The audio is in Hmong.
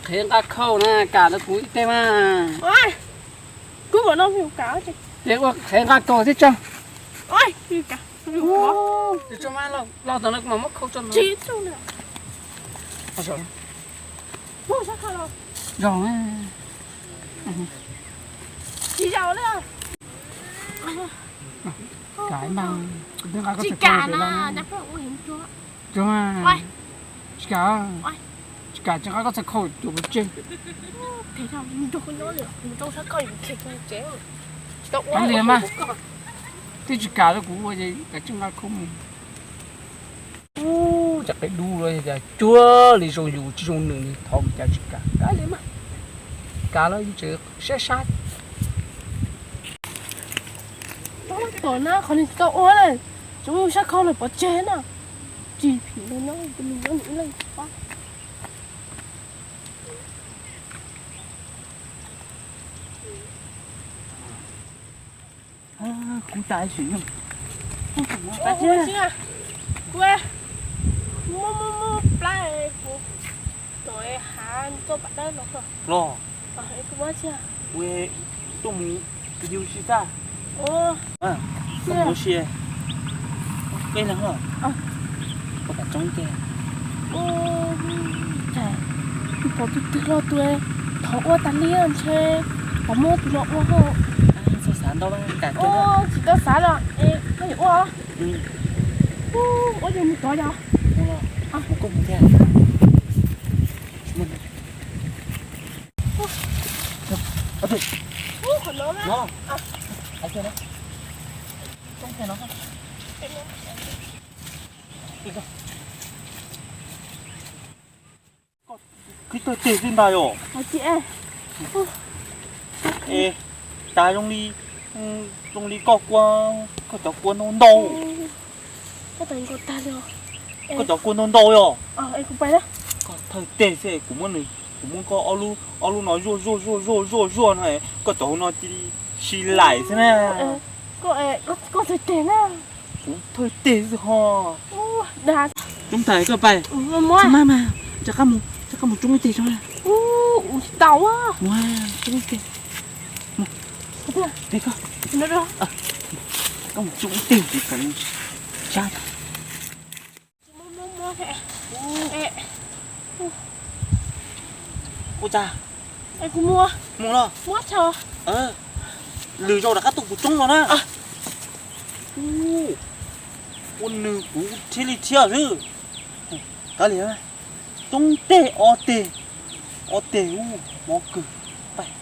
Qhia nqa khau na, kam rau kuv ib teg mas. Kuv ua no, qhia nqa khau thiab tso. Los tod no kuv mam muab khau tso no. Zoo. Tsis zaum li. Kav mas, tsis kam na. Tsis kam, tsis kam, tsis nqa koj txhais khau cuam pov tseg. Kav liam mas, twb tsis kam rau kuv ua ces kav tsij nqa khau mus. Ub, cas qe dub los cas cuag li zoo yus tsis zoo nws li, thov cas tsis kam, kav liam mas. Kav los yus tseem sab sab. Tom na qhov nws tsis tau ua na, tsuas yus sab khau lawm pov tseg na. Tsis phim li no, nws nyob nws ib leeg. Kuv tas sim no. Kuv muab muab plab kuv tom hav tuaj pam dawb no los. Kuv tuaj mus yug si xaj. Ua si qeb no, ua kam tsoom tes. Tus pom tus twg los tus thov ua tas li ntshe pom muaj tus los ua hauj. Tsis tau xav los es koj yuav ua. Ua yog mus tod yog. Mus koj mus thiab. Koj thawj teg xwb ntag yom. Es tas zoo li, zoo li koj kua, koj cov kua ntau ntau. Koj cov kua ntau ntau yom. Koj thawj teg xwb, kuv muab nws, kuv muab koj ob lub, ob lub no zuaj zuaj zuaj zuaj zuaj zuaj no, koj cov hauv no cia li si laim xwb na. Kuv thawj teg xwb ho. Tub ntxhais koj pais, mas mas, rov qab mus tsoob ib teg tso. Mus tsoob ib teg. Koj mus tsoob ib teg, sab. Ua cas? Mus los. Lwm zaus rov qab tuaj kuv tsoob los na. Ua nws kuv rhiab li rhiab xwb. Kav liam, tsoob teg ob teg, ob teg ub mov kawg. Pais.